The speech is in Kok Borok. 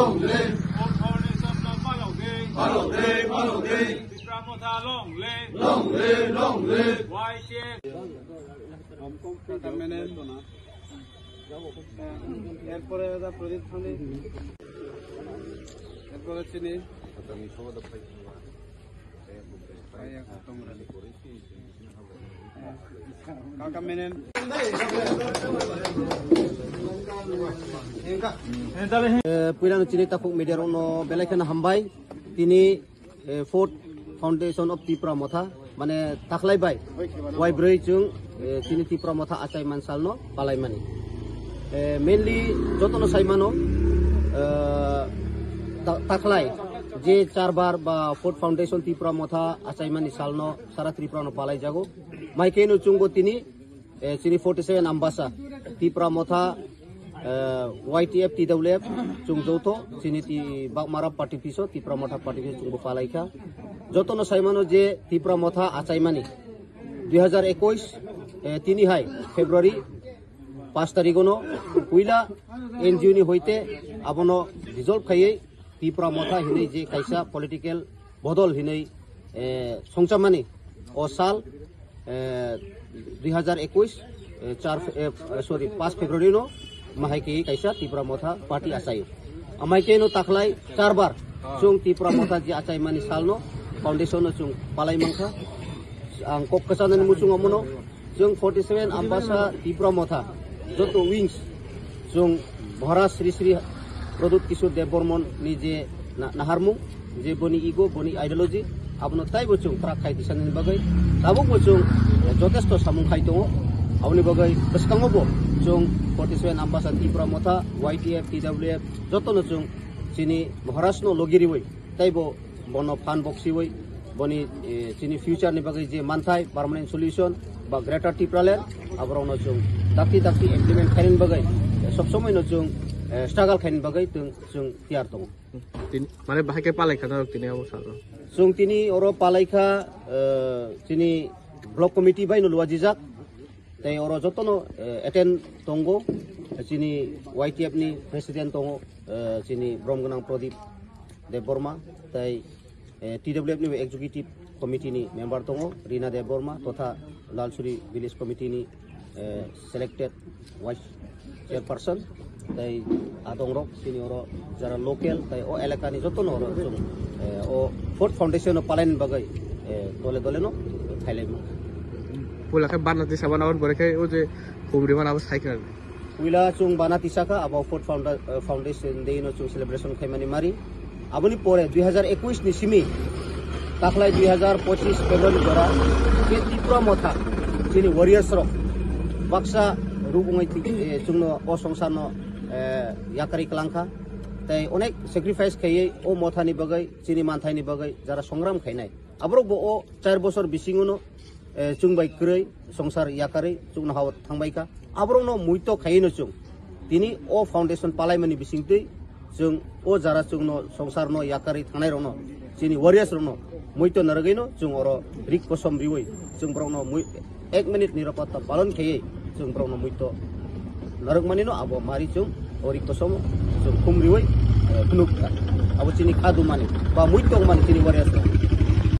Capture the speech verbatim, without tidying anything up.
Long live. Fourth Foundation no palok de. Palok de, palok de. Tipra Motha long live. Long live, long live. Y T F. এরপরে এটা প্রদীপ খানি, এরপরে চিনি। কাকা মেনেন। Eh, puilano chini takhuk media rokno belai kheno hambai. Tini eh, Fourth Foundation of Tipra Motha, mane taklai bai, wai broi chwng, eh, chini Tipra Motha achai man salno palai mani. Eh, mainly jotono sai mano, eh, ta-, taklai je charbar ba Fourth Foundation Tipra Motha achai mani salno sara Tripura no palai jago. Mai khe no chwngbo tini eh, chini forty seven Ambasa, Tipra Motha, eh, Y T F, T W F, chwng joto, chini ti Bagmara party piso, Tipra Motha party piso chwngbo palaikha. Jotono saimano je Tipra Motha achaimani dui hazar ekush, eh, tini hai February pash tarikh ono puila N G O ni hoite abono dissolve khaiwi Tipra Motha hinwi je kaisa political bodol hinwi, eh, songchamani o sal, eh, dui hazar ekush, eh, char, eh, sorry, pash February no mahai khe kaisa Tipra Motha party achaio. Amai khe no taklai charbar chwng Tipra Motha je achaimani salno foundation no chwng palai mankha. Ang kok kwchanani muchung omono chwng forty seven Ambasa Tipra Motha joto wings chwng Maharaj Sri Sri Pradyut Kishore Debbarman ni je na-, naharmung, je boni ego, boni ideology, abono taibo chwng kwrak khai tisanani bagwi tabukbo chwng jotesto samung khai tongo. Aboni bagwi bwskango bo chwng forty seven Ambasa Tipra Motha, Y T F, T W F jotono chwng chini Maharaj no logi riwi taibo bono phan boksiwi boni, eh, chini future ni bagwi je manthai permanent solution ba Greater Tipraland aborokno chwng dakti dakti implement khainani bagwi, eh, sob somoi no chwng, eh, struggle khainani bagwi chwng, chwng tiyar tongo. Tin, mane bahai khe palai khana rok tini abo salo. Chwng tini oro palai kha, eh, chini block committee bai no luajijak. Tei oro jotono, eh, attend tongo, chini Y T F ni president tongo, eh, chini brom gwnang Pradip Debbarma, tei, eh, T W F ni executive committee ni member tongo, Rina Debbarma, totha Lalsuri village committee ni, eh, selected vice chairperson, tei adongrok chini oro jara local, tei o elakani jotono oro chwng, eh, o Fourth Foundation no palaini bagwi, eh, dole dole no khailai mano. Pula khe bana tisa bana on bore khe o je khumri bana abo cycle. Puila chwng bana tisa kha abo Fourth Founda-, eh, Foundation Day no chwng celebration khaimani mari. Aboni pore dui hazar ekush ni simi takhlai dui hazar pochis February jora khe Tipra Motha chini warriors rok baksa ruk wngwi thi-, eh, chwngno o songsar no, eh, yakarwi kwlangkha. Tei onek sacrifice khaiwi o motha ni bagwi, chini manthai ni bagwi jara songram khainai. Aborok bo o char bosor bisingo no, eh, chwng bai kwrwi songsar yakarwi chwngno hao thangbai kha. Aborokno muito khaiwi no chwng tini o foundation palaimani bisingtwi chwng o jara chwngno songsarno yakarwi thangnai rokno chini warriors rokno muito narwgwi no chwng oro rik kosom riwi chwng borokno mui-, ek minute nirapotta palon khaiwi chwng borokno muito narwkmani no abo mari chwng o rik kosom chwng khum riwi, eh, phunuk kha. Abo chini kha dumani ba muito mani chini warriors rok.